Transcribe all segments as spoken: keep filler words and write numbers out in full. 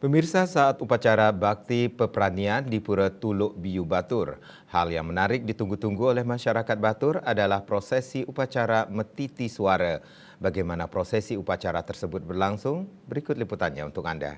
Pemirsa, saat upacara bakti peperanian di Pura Tuluk Biu Batur, hal yang menarik ditunggu-tunggu oleh masyarakat Batur adalah prosesi upacara Metiti Suara. Bagaimana prosesi upacara tersebut berlangsung? Berikut liputannya untuk Anda.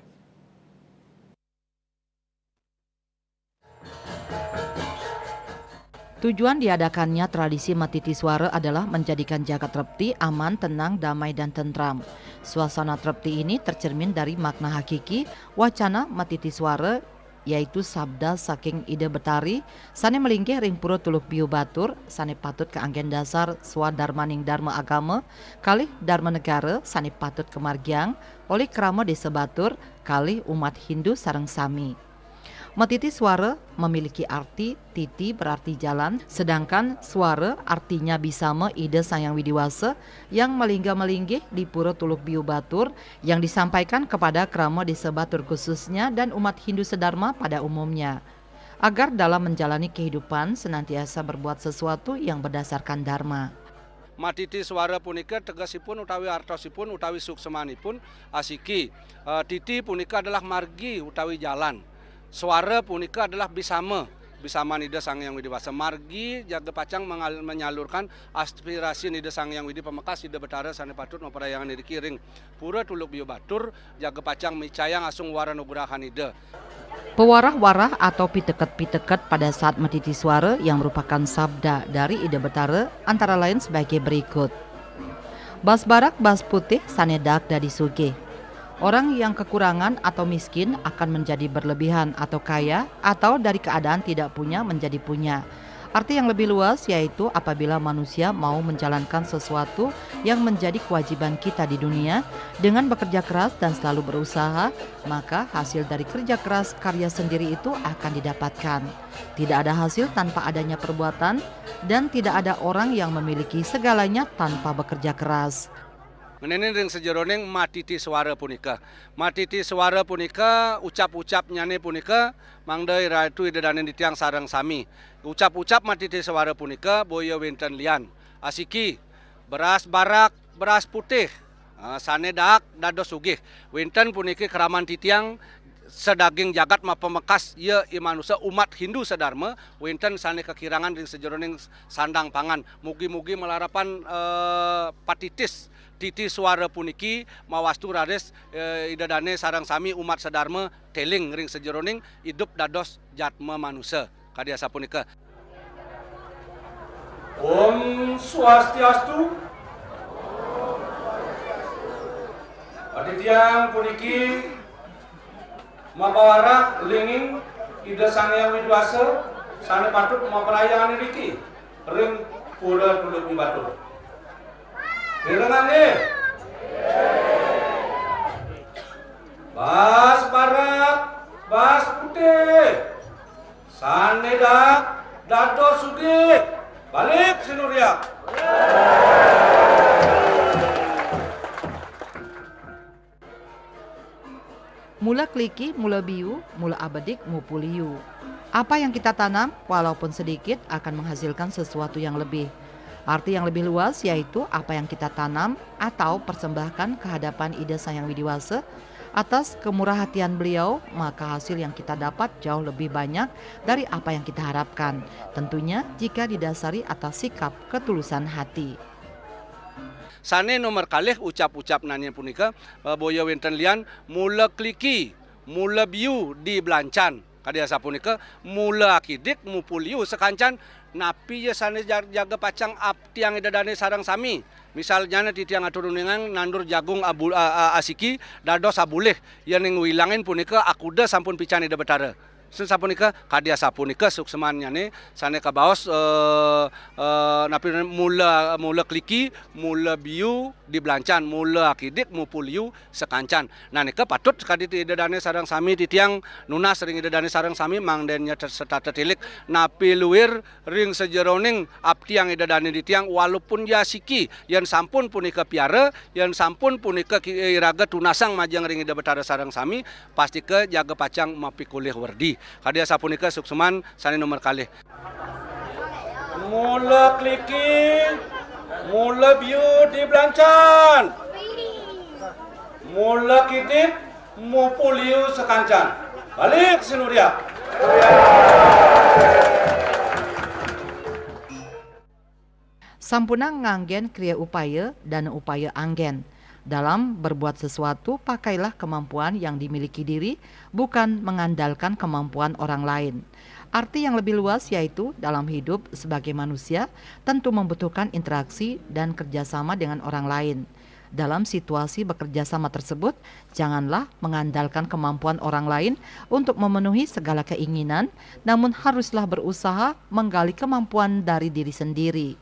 Tujuan diadakannya tradisi Metiti Suara adalah menjadikan jagat Trepti aman, tenang, damai, dan tentram. Suasana Trepti ini tercermin dari makna hakiki wacana Metiti Suara, yaitu sabda saking Ida Betari, sane malinggih ring Pura Tuluk Biu Batur, sane patut kaanggen dasar swadarmaning darma agama, kalih darma negara, sane patut kamargiang olih krama desa Batur, kalih umat Hindu sareng sami. Metiti Suara memiliki arti, titi berarti jalan, sedangkan suara artinya bisama Ida Sang Hyang Widi Wasa yang malingga-malinggih di Pura Tuluk Biu Batur yang disampaikan kepada krama desa Batur khususnya dan umat Hindu sedharma pada umumnya, agar dalam menjalani kehidupan senantiasa berbuat sesuatu yang berdasarkan dharma. Matiti suara punika tegesipun utawi artosipun utawi suksemanipun asiki. Eh, titi punika adalah margi utawi jalan. Suara punika adalah bisama, bisaman Ida Sang Hyang Widi Wasa. Margi jaga pacang mengal-, menyalurkan aspirasi Ida Sang Hyang Widi Pamekas, Ida Betara sane patut maparayang iriki ring Pura Tuluk Biu Batur, jaga pacang micayang asung wara nugrahan Ida. Pewarah-warah atau piteket-piteket pada saat matiti suara yang merupakan sabda dari Ida Betara antara lain sebagai berikut. Bas barak, bas putih, sane daak dadi sugih. Orang yang kekurangan atau miskin akan menjadi berlebihan atau kaya, atau dari keadaan tidak punya menjadi punya. Arti yang lebih luas yaitu apabila manusia mau menjalankan sesuatu yang menjadi kewajiban kita di dunia dengan bekerja keras dan selalu berusaha, maka hasil dari kerja keras karya sendiri itu akan didapatkan. Tidak ada hasil tanpa adanya perbuatan, dan tidak ada orang yang memiliki segalanya tanpa bekerja keras. Ngeninin ring sajeroning matiti suara punika. Matiti suara punika, ucap-ucapnyane punika, mangda iratu Ida Dane titiang sareng sami. Ucap-ucap matiti suara punika boya wenten lian. Asiki, beras barak, beras putih, eh, sane daak dados sugih. Wenten puniki kraman titiang sadaging jagat mapamekas, ya i manusa umat Hindu sadarma, wenten sane kakirangan ring sajeroning sandang pangan. Mugi-mugi malarapan, eh, patitis titi suara puniki mawastu raris, eh, Ida Dane sareng sami umat sadarma teling ring sajeroning idup dados jatma manusa. Kadi asapunika. Om Swastiastu. Aditya puniki mapawarah linging Ida Sang Hyang Widi Wasa sane patut maparayang iriki ring Pura Tuluk Biu Batur. Mirengang nggih. Bas barak, bas putih. Sane daak dados sugih. Balik sinuriak. Mula kliki, mula biu, mula abedik, mupu liu. Apa yang kita tanam, walaupun sedikit, akan menghasilkan sesuatu yang lebih. Arti yang lebih luas yaitu apa yang kita tanam atau persembahkan ke hadapan Ida Sang Hyang Widi Wasa, atas kemurahhatian Beliau, maka hasil yang kita dapat jauh lebih banyak dari apa yang kita harapkan. Tentunya jika didasari atas sikap ketulusan hati. Sane nomor kalih ucap-ucapnane punika, eh, boya wenten lian, mula kliki, mula biu diblancan. Kadi asapunika, mula akidik, mupu liu sakancan, napi ya sane ja-, jaga pacang aptiang Ida Dane sareng sami. Misalnyane titiang atur uningang nandur jagung abu-, a-, a-, asiki dados abulih, yening wilangin punika akuda sampun pican Ida Betara. Sapunika, kadi asapunika suksemannyane sane kabaos, eh, eh, napi mula, mula kliki, mula biu diblancan, mula akidik, mupu liu sakancan. Nah, nika patut kadi Ida Dane sareng sami titiang nunas ring Ida Dane sareng sami mangdanya setata tilik napi luir ring sajeroning aptiang Ida Dane titiang, walaupun ya siki, yen sampun punika piara, yen sampun punika ki-, iraga tunasang majeng ring Ida Betara sareng sami, pastika jaga pacang mapikolih werdi. Kadi asapunika sukseman sane nomor kalih. Mula kliki, mula biu diblancan. Mula kidik, Mupu liu sakancan. Balik sinuriak. Sampunang nganggén kriya upaya, dana upaya anggén. Dalam berbuat sesuatu, pakailah kemampuan yang dimiliki diri, bukan mengandalkan kemampuan orang lain. Arti yang lebih luas yaitu dalam hidup sebagai manusia tentu membutuhkan interaksi dan kerjasama dengan orang lain. Dalam situasi bekerja sama tersebut, janganlah mengandalkan kemampuan orang lain untuk memenuhi segala keinginan, namun haruslah berusaha menggali kemampuan dari diri sendiri.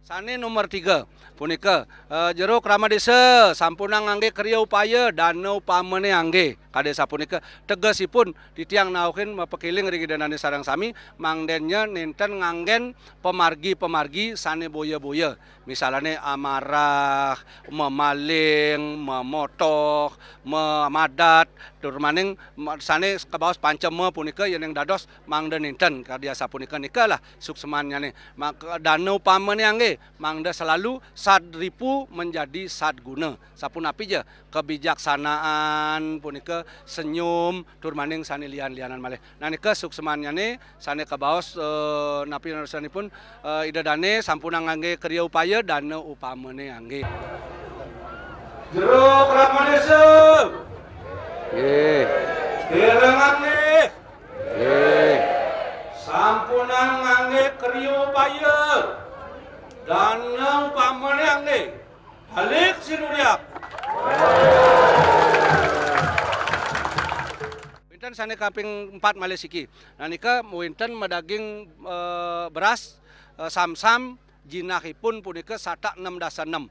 Sané nomor tiga, punika, eh, jero krama désa, sampunang nganggé kriya upaya, dana upamané anggé. Kadé sapunika, tegesipun, titiang nauhin mapakéling ring Ida dané sareng sami, mangdénnya nénten nganggén pamargi-pamargi sané boya-boya. Misalané amarah, mamaling, mamotoh, mamadat, tur maning ma-, sané kabaos panca ma punika yéning dados mangda nénten kadi asapunika nikalah suksmannyané. Maka dana upamané anggé, mangda selalu sad ripu menjadi sad guna. Sapunapi ja, kebijaksanaan punika, senyum, tur maning sané lian-lianan malih. Nah, nika suksmannyané sané kabaos, eh, napi naresanipun, eh, Ida dané sampunang nganggé kriya upaya, dana upamané anggé. Jero krama désa. Nggih. Delengan nggih. Nggih. Sampunang nganggé kriya upaya, dana upamané anggé. Balik sinuriak. Wénten sané kaping empat malih siki. Nah, nika wénten madaging, eh, beras, eh, samsam, jinahipun punika satak enam dasa enam.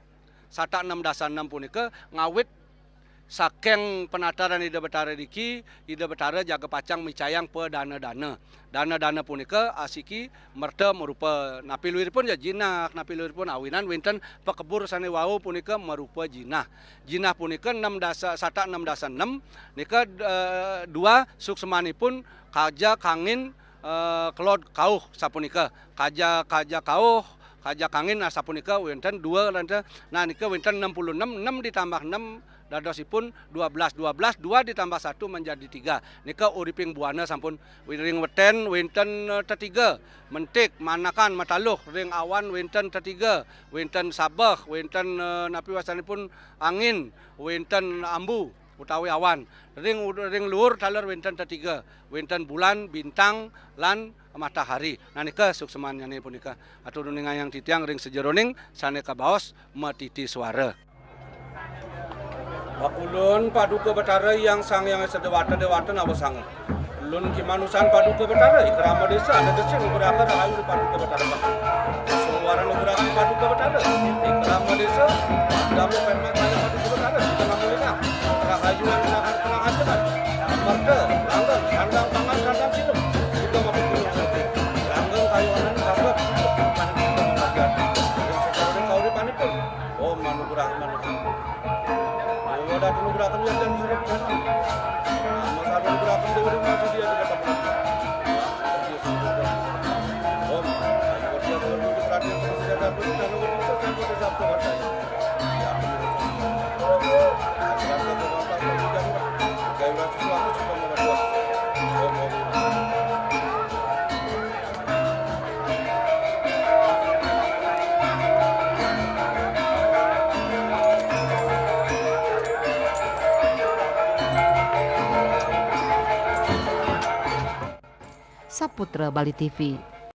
Satak enam dasa enam punika ngawit saking penataran Ida Betara niki, Ida Betara jaga pacang micayang padana-dana. Dana-dana punika asiki merta marupa napi luiripun ya jinah, napi luiripun awinan wénten pakebur sané wau punika marupa jinah. Jinah punika enam dasa, satak enam dasa enam, nika, eh, dua suksmanipun kaja kangin, eh, kelod kauh sapunika. Kaja, kaja kauh, kaja kangin, nah, sapunika wénten dua lan te-, nah, nika wénten enam puluh enam, enam ditambah enam dadosipun dua belas, dua belas, dua ditambah satu menjadi tiga. Nika uriping buana sampun ring wetén wénten, eh, tetiga, mentik, manakan, mataluh, ring awan wénten tetiga, wénten sabeh, wénten, eh, napi wastanipun angin, wénten ambu utawi awan. Ring ud-, ring luhur taler wénten tetiga, wénten bulan, bintang, lan matahari. Nah, nika suksmannyané punika. Atur uningayang titiang ring sajeroning sané kabaos matiti suara. Pakulun Paduka Betara Hyang Sang Hyang Esa Dewata Dewata nawasanga. Ulun kimanusan Paduka Betara, ikrama désa, ada gesing nugraha rahayu Paduka Betara. Sungwaran nugraha Paduka Betara, ikrama désa, damu permata Paduka Betara, kita namulinang. Rahayu lan rahan tengah ajaran. Merta, langgeng, sandang tangan, sandang cilem. Kita mabukti ngerti. Langgeng kayuanan, sabab, kita mabukti ngerti. Ring sajeroning kauripanipun. Om manugraha manugraha. Dewa Datu nugrahaken wiajah nugraha nugraha. Nama sarwa nugrahaken Dewa Dewa Sidi Adi Data Pulang. Om. Ayu Adi Adi Adi Adi Adi Adi Adi Adi Adi Adi Adi Adi Adi Adi. Saputra Bali T V.